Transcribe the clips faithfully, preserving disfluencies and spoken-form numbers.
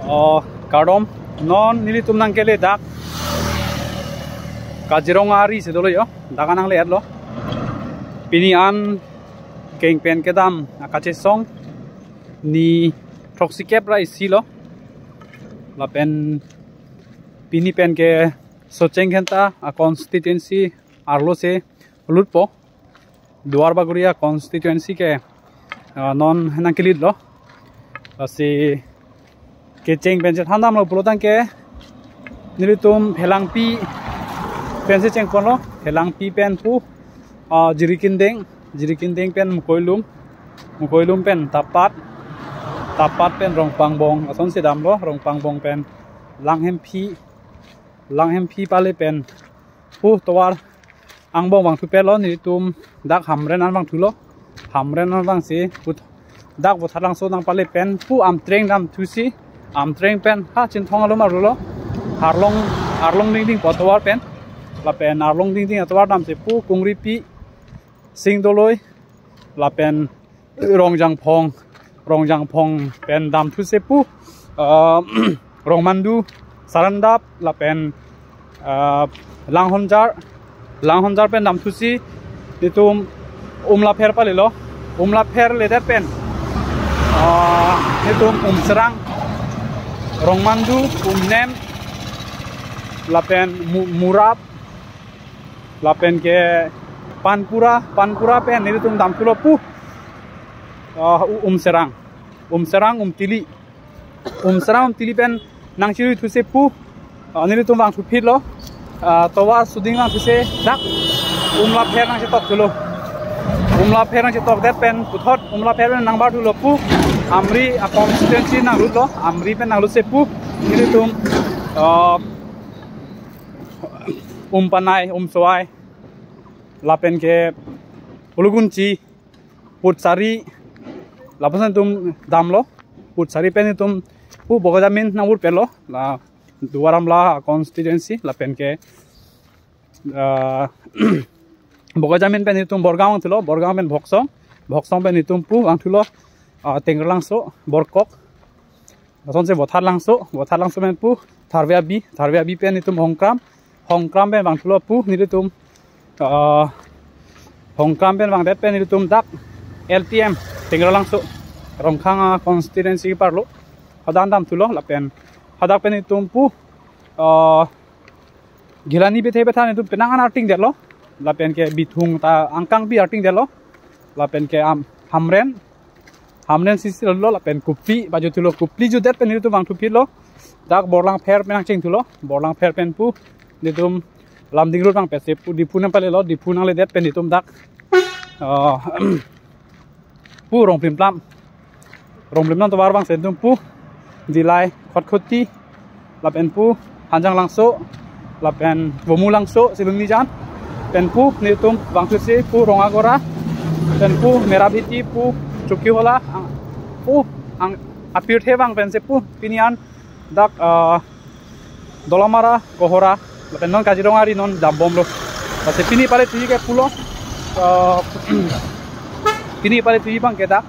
Oh, kardom, non nelitum nangkele dak Kaziranga ari si dolo jo, dak nangkele-etlo. Pini an keng pen kedam akachesong ni throksi kep ra isi lo. Lapen pini pen ke Socheng Dhenta a constituency arlo si lutpo. Duar Bagori a constituency ke, ah, non nangkele-etlo. Lasi kecheng pen chethan damlo pulo tangte nelitum Phelangpi pensi chengponlo. Phelangpi pen pu, ah, Jirikindeng, Jirikindeng pen Mukoilum, Mukoilum pen Tapat, Tapat pen Rongpangbong, asonsi damlo. Rongpangbong pen Langhemphi, Langhemphi pale pen pu tovar angbong vangthupetlo, nelitum dak Hamren an vangthulo. Hamren an vangsi pu dak Vothatlangso nangpale pen pu Amtreng damthusi, Amtreng pen ha Chinthong alum arlo, Arlong, Arlong Dingding pu atovar pen. Lapen Arlong Dingding atovar damsi pu Kungripi, Singdoloi, lapen Rongjangphong, Rongjangphong pen damthusi pu, ah, Rongmandu, Sarandap, lapen, ah, Langhonjar, Langhonjar pen damthusi nelitum Umlapher palelo. Umlapher ledet pen, ah, nelitum Umserang, Rongmandu, Umnem, lapen Mu-, Murap, lapen ke Panpura, Panpura pen nelitum damthulo pu, ah, U-, Umserang, Umserang, Umtili, Umserang, Umtili pen nangchirui thusi pu, ah, nelitum vangthuphitlo. Ah, tovar suding vangthusi dak Umlapher nangchetokthulo. Umlapher nangchetokdet pen puthot Umlapher pen nangbarthulo pu Amri a constituency nanglutlo. Amri pen nanglutsi pu nelitum, ah, Umpanai, Umsowai, lapen ke Pulugunchi, Putsari, lapuson nelitum damlo. Putsari pen nelitum pu Bokajamin nangvurpetlo. La Duar Amla constituency, lapen ke, ah, Bokajamin pen nelitum Borgaon vangthulo, Borgaon pen Bhoksong, Bhoksong pen nelitum pu vangthulo, ah, Tengralangso, Borkok. Lasonsi Vothatlangso, Vothatlangso pen pu Tharve Abi, Tharve Abi pen nelitum Hongkram, Hongkram pen vangthulo pu nelitum, ah, Hongkram pen vangdet pen nelitum dak L T M, Tengralangso, Rongkhang a constituency parlo, hadak damthulo. Lapen hadak pen nelitum pu, ah, Gilani bethe bethan nelitum penang an artingdetlo. Lapen ke Bithung ta angkangpi artingdetlo. Lapen ke am, Hamren, Hamren sisi lo, lapen Kopili pajuthulo. Kopili jutdet pen nelitum vangthuphitlo. Dak Borlangpher pen nangchengthulo. Borlangpher pen pu nelitum Lumding Road vangpetsi pu Diphu nangpalelo. Diphu nangledet pen nelitum dak, ah, pu Rongplimplam, Rongplimplam tovar vangsi nelitum pu Dillai, Khatkhati, lapen pu Hanjanglangso, lapen Bomulangso, Silungnijan, pen pu nelitum vangthusi pu Rongagora, pen pu Merabhiti, pu Chokihola, ang, pu ang apirthe vang pensi pu pini an dak, ah, Dolamara, Kohora, lapen non Kaziranga ari non dambomlo. Lasi pini pale thuji ke pulo, ah, pini pale thuji abang ke dak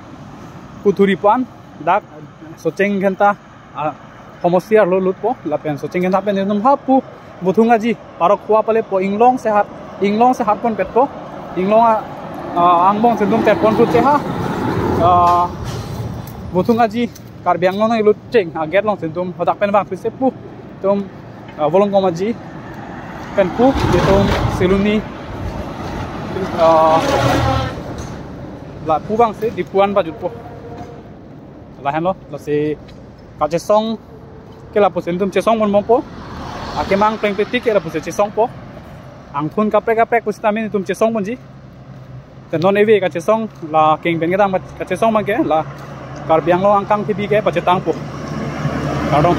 Kuthuri pu-an, dak Socheng Dhenta, ah, homosti arlo lutpo, lapen Socheng Dhenta pen nelitum ha pu Vothung Aji, Parok Khua palepo, Inglong si hat, Inglong si hatponpetpo, Inglong a, ah, angbong si nelitum tetpon thutsi ha, ah, Vothung Aji, Karbi Anglong nanglut cheng a gate alongsi nelitum hadak pen vangthusi pu nelitum, ah, Volongkom Aji pen pu nelitum Siluni, ah, lapu vangsi Diphu an pajutpo. Lahenlo, lasi kachesong ke lapusi nelitum chesongponbompo. Akemang plengpletik ke lapusi chesongpo. Angthun kaprek kaprek pusitame nelitum chesongponji. Te non ave kachesong, la keng pen kedam kachesong abang ke la Karbi Anglong angkang T V ke pachetangpo. Kardom.